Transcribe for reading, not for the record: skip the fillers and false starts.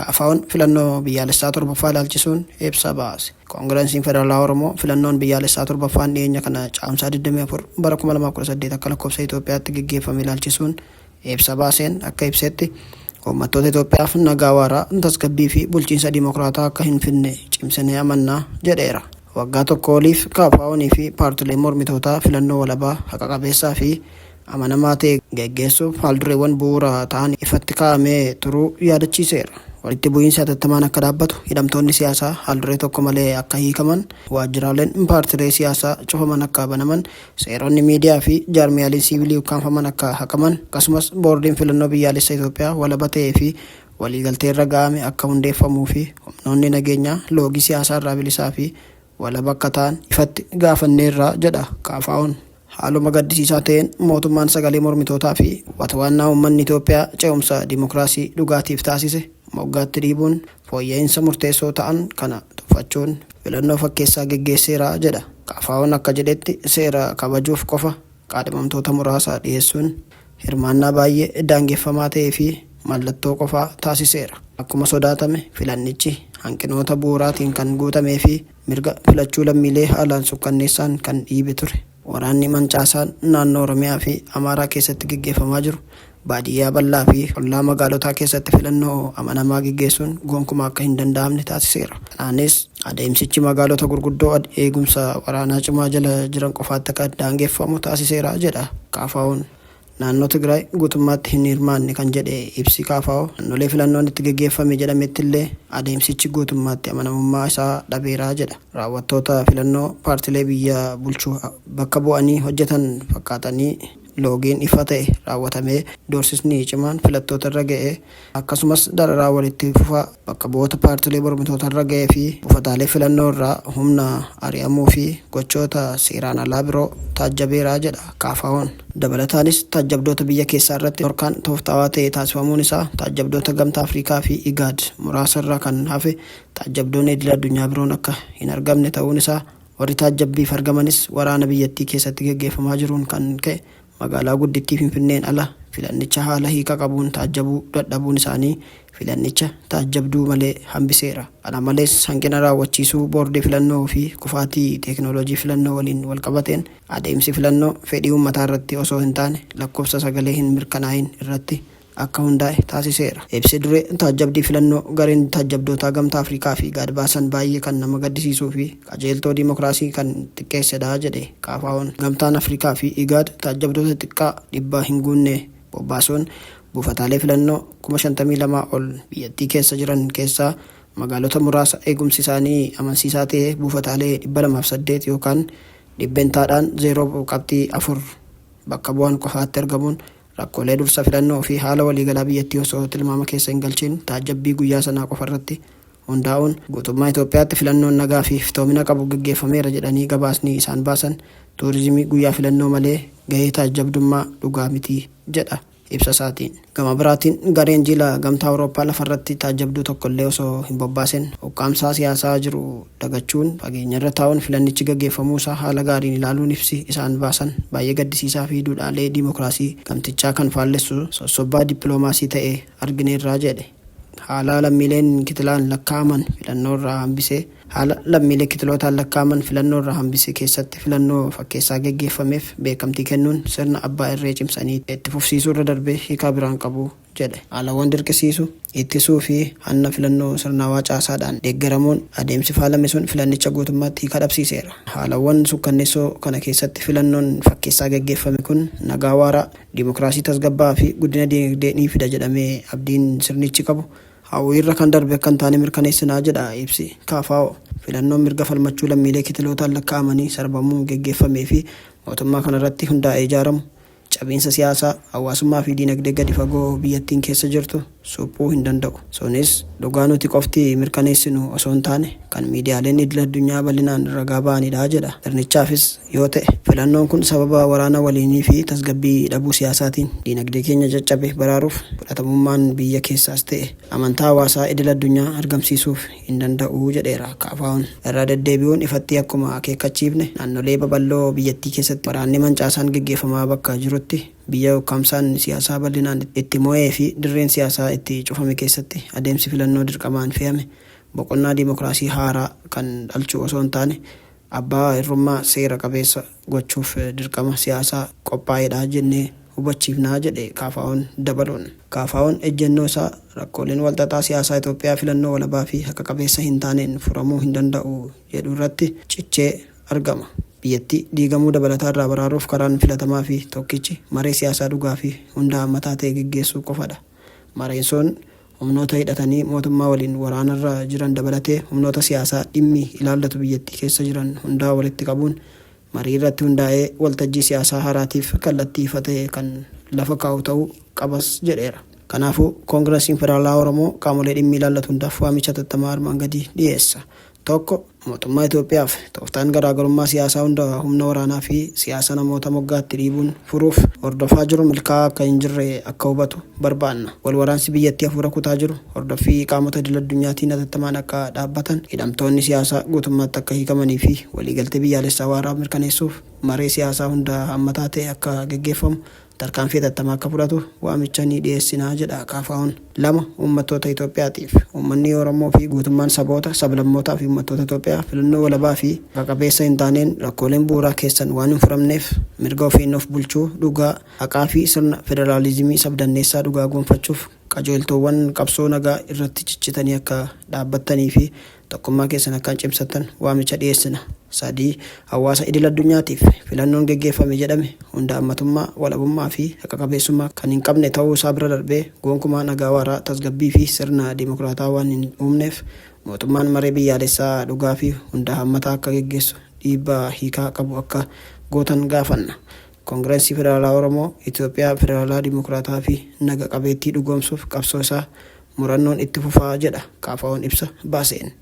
KFO'n filannoo biyyaalessaa 7ffaa ilaalchisuun ibsa baase. Koongiransiin Federaalawaa Oromoo filannoon biyyaalessaa 7ffaan dhiyeenya kana Caamsaa 24 bara 2018 akka lakkoofsa Itoophiyaatti geggeeffame ilaalchisuun ibsa baaseen akka ibsetti, uummattoota Itoophiyaaf nagaa waaraa, tasgabbii fi bulchiinsa dimokiraataa akka hin fidne cimsinee amanna jedheera. Waggaa tokko oliif KFO'n fi paartileen mormitootaa filannoo walabaa, haqa qabeessaa fi amanamaa ta'e geggeessuuf haaldureewwan bu'uura ta'an ifatti kaa'amee turuu yaadachiiseera. Walitti bu'iinsi hatattamaan akka dhaabbatu, hidhamtoonni siyaasaa haalduree tokko malee akka hiikaman, waajjiraaleen paartilee siyaasaa cufaman akka banaman, seeronni miidiyaa fi jaarmiyaaleen siivilii ukkaamfaman akka haqaman, akkasumas Boordiin Filannoo Biyyaalessa Itoophiyaa walaba ta'ee fi waliigalteerra ga'ame akka hundeeffamuu fi humnoonni nageenyaa loogii siyaasaa irraa bilisaa fi walaba akka ta'an ifatti gaafanneerra jedha KFO'n. Haaluma gaddisiisaa ta'een mootummaan sagalee mormitootaa fi watwaannaa uummanni Itoophiyaa ce'umsa dimokiraasii dhugaatiif taasise moggaatti dhiibuun fooyya'insa murteessoo ta'an kana tuffachuun filannoo fakkeessaa geggeesseera jedha. KFO'n akka jedhetti seera kabajuuf qofa qaadhimamtoota muraasa dhiyeessuun hirmaannaa baay'ee daangeffamaa ta'ee fi mallattoo qofaa taasiseera. Akkuma sodaatame filannichi hanqinoota bu'uuraatiin kan guutamee fi mirga filachuu lammiilee haalaan sukkanneessaan kan dhiibe ture. Waraanni mancaasaan naannoo Oromiyaa fi Amaaraa keessatti geggeeffamaa jiru baadiyyaa bal'aa fi ollaa magaalotaa keessatti filannoo amanamaa geggeessuun gonkumaa akka hin danda'amne taasiseera. Kanaanis adeemsichi magaalota gurguddoo eegumsa waraanaa cimaa jala jiran qofaatti akka daangeffamu taasiseera jedha KFO'n. Naannoo Tigraay guutummaatti hin hirmaanne kan jedhe ibsi KFO, naannolee filannoon itti geggeeffame jedhamettillee adeemsichi guutummaatti amanamummaa isaa dhabeera jedha. Raawwattoota filannoo paartilee biyya bulchu bakka bu'anii hojjetan fakkaatanii loogiin ifa ta'e raawwatamee doorsisni cimaan filattoota irra ga'e akkasumas dararaa walitti fufaa bakka bu'oota paartilee mormitootarra ga'ee fi buufataalee filannoo irraa humna ari'amuu fi gochoota seeraan alaa biroo taajjabeera jedha KFO'n. Dabalataanis taajjabdoota biyya keessaa irratti dhorkaan tooftaawaa ta'e taasifamuun isaa taajjabdoota Gamtaa Afrikaa fi IGAD muraasa irraa kan hafe taajjabdoonni idil addunyaa biroon akka hin argamne ta'uun isaa warri taajjabbiif argamanis waraana biyyattii keessatti geggeeffamaa jiruun kan ka'e magaalaa guddittii Finfinneen ala filannicha haala hiika qabuun taajjabuu dadhabuun isaanii filannicha taajjabduu malee hambiseera. Kana malees hanqina raawwachiisuu boordii filannoo fi kufaatii teeknooloojii filannoo waliin walqabateen adeemsi filannoo fedhii uummataa irratti osoo hin taane lakkoofsa sagalee hin mirkanaa'in irratti akka hundaa'e taasiseera. Ibsi duree taajjabdii filannoo gareen taajjabdootaa Gamtaa Afrikaa fi IGAD baasan baay'ee kan nama gaddisiisuu fi qajeeltoo dimokiraasii kan xiqqeessedha jedhe KFO'n. Gamtaan Afrikaa fi IGAD taajjabdoota xiqqaa 100 hin guunne bobbaasuun buufataalee filannoo 52,000 ol biyyattii keessa jiran keessaa magaalota muraasa eegumsi isaanii amansiisaa ta'e buufataalee 208 yookaan dhibbentaadhaan 0.4 bakka bu'an qofaatti argamuun rakkoolee dursa filannoo fi haala waliigalaa biyyattii osoo tilmaama keessa hin galchiin taajjabbii guyyaa sanaa qofa irratti hundaa'uun guutummaa Itoophiyaatti filannoon nagaa fi iftoomina qabu geggeeffameera jedhanii gabaasni isaan baasan tuurizimii guyyaa filannoo malee gahee taajjabdummaa dhugaa miti jedha ibsa isaatiin. Gama biraatiin gareen jila Gamtaa Awurooppaa lafarratti taajjabduu tokkollee osoo hin bobbaasin ukkaamsaa siyaasaa jiru dagachuun fageenyarra taa'uun filannichi gaggeeffamuu isaa haala gaariin ilaaluun ibsi isaan baasan baay'ee gaddisiisaa fi duudhaalee dimokiraasii gamtichaa kan faallessu sossobbaa dippiloomaasii ta'e argineerra jedhe. Haala lammiileen kitilaan lakkaa'aman filannoorraa hambise Haala lammiilee kitilootaan lakkaa'aman filannoorraa hambise keessatti filannoo fakkeessaa geggeeffameef beekamtii kennuun sirna abbaa irree cimsanii itti fufsiisuurra darbee hiikaa biraa hin qabu jedhe. Haalawwan dirqisiisu, ittisuu fi hanna filannoo sirnaawaa caasaadhaan deeggaramuun adeemsi faalame sun filannicha guutummaatti hiika dhabsiiseera. Haalawwan sukkannessoo kana keessatti filannoon fakkeessaa geggeeffame kun nagaa waaraa, dimokiraasii tasgabbaa'aa fi guddina dinagdee ni fida jedhamee abdiin sirnichi qabu hawwiirra kan darbe akka hin taane mirkaneessina jedha ibsi KFO. Filannoon mirga falmachuu lammiilee kitilootaan lakkaa'amanii sarbamuun geggeeffamee fi mootummaa kanarratti hundaa'ee ijaaramu cabiinsa siyaasaa, hawaasummaa fi diinagdee gadi fagoo biyyattiin keessa jirtu suphuu hin danda'u. Sunis dhugaa nuti qofti mirkaneessinu osoo hin taane kan miidiyaaleen idil-addunyaa bal'inaan ragaa ba'anidha jedha. Sirnichaafis yoo ta'e filannoon kun sababa waraana waliinii fi tasgabbii dhabuu siyaasaatiin diinagdee keenya caccabe baraaruuf fudhatamummaan biyya keessaas ta'e amantaa hawaasaa idil-addunyaa argamsiisuuf hin danda'u jedheera KFO'n. Irra deddeebi'uun ifatti akkuma akeekkachiifne naannolee babal'oo biyyattii keessatti waraanni mancaasaan geggeeffamaa bakka jirutti Biyya ukkaamsaan siyaasaa bal'inaan itti mo'ee fi dirreen siyaasaa itti cufame keessatti adeemsi filannoo dirqamaan fe'ame boqonnaa dimokiraasii haaraa kan dhalchu osoo hin taane abbaa irrummaa seera qabeessa gochuuf dirqama siyaasaa qophaa'edha jennee hubachiifnaa jedhe KFO'n dabaluun. KFO'n ejjennoo isaa rakkooleen walxaxaa siyaasaa Itoophiyaa filannoo walabaa fi haqa qabeessa hin taaneen furamuu hin danda'u jedhu irratti cichee argama. Biyyattii diigamuu dabalataa irraa baraaruuf karaan filatamaa fi tokkichi maree siyaasaa dhugaa fi hunda hammataa ta'e geggeessuu qofadha. Mareen sun humnoota hidhatanii mootummaa waliin waraanarra jiran dabalatee humnoota siyaasaa dhimmi ilaallatu biyyattii keessa jiran hundaa walitti qabuun marii irratti hundaa'ee waltajjii siyaasaa haaraatiif kallattii ifa ta'e kan lafa kaa'u ta'uu qabas jedheera. Kanaafuu Koongirasiin Federaalaa Oromoo qaamolee dhimmi ilaallatu hundaaf waamicha hatattamaa armaan gadii dhiyeessa. 1, Mootummaa Itoophiyaaf tooftaan garaagarummaa siyaasaa hunda humna waraanaa fi siyaasa namoota moggaatti dhiibuun furuuf hordofaa jiru milkaa'aa akka hin jirre akka hubatu barbaanna. Wal waraansi biyyattii hafuura kutaa jiru hordoffii qaamota idil-addunyaatiin hatattamaan akka dhaabbatan, hidhamtoonni siyaasaa guutummaatti akka hiikamanii fi waliigaltee biyyaalessaa waaraa mirkaneessuuf maree siyaasaa hunda hammataa ta'e akka geggeeffamu tarkaanfii hatattamaa akka fudhatu waamicha ni dhiyeessina jedha KFO'n. 2, Uummattoota Itoophiyaatiif. Uummanni Oromoo fi guutummaan saboota, sablammootaa fi uummattoota Itoophiyaa filannoo walabaa fi haqa qabeessa hin taaneen rakkooleen bu'uuraa keessan waan hin furamneef mirga ofiin of bulchuu dhugaa, haqaa fi sirna federaalizimii sabdanneessaa dhugaa gonfachuuf qajeeltoowwan qabsoo nagaa irratti cichitanii akka dhaabbattanii fi tokkummaa keessan akka cimsattan waamicha dhiyeessina. 3, Hawaasa idil-addunyaatiif. Filannoon geggeeffame jedhame hunda hammatummaa, walabummaa fi haqa qabeessummaa kan hin qabne ta'uu isaa bira darbee gonkumaa nagaa waaraa, tasgabbii fi sirna dimokiraatawaa waan hin uumneef mootummaan maree biyyaalessaa dhugaa fi hunda hammataa akka geggeessu dhiibbaa hiikaa qabu akka gootan gaafanna. Koongirensii Federaalaa Oromoo Itoophiyaa federaalaa dimokiraatawaa fi naga qabeettii dhugoomsuuf qabsoo isaa murannoon itti fufa jedha KFO'n ibsa baaseen.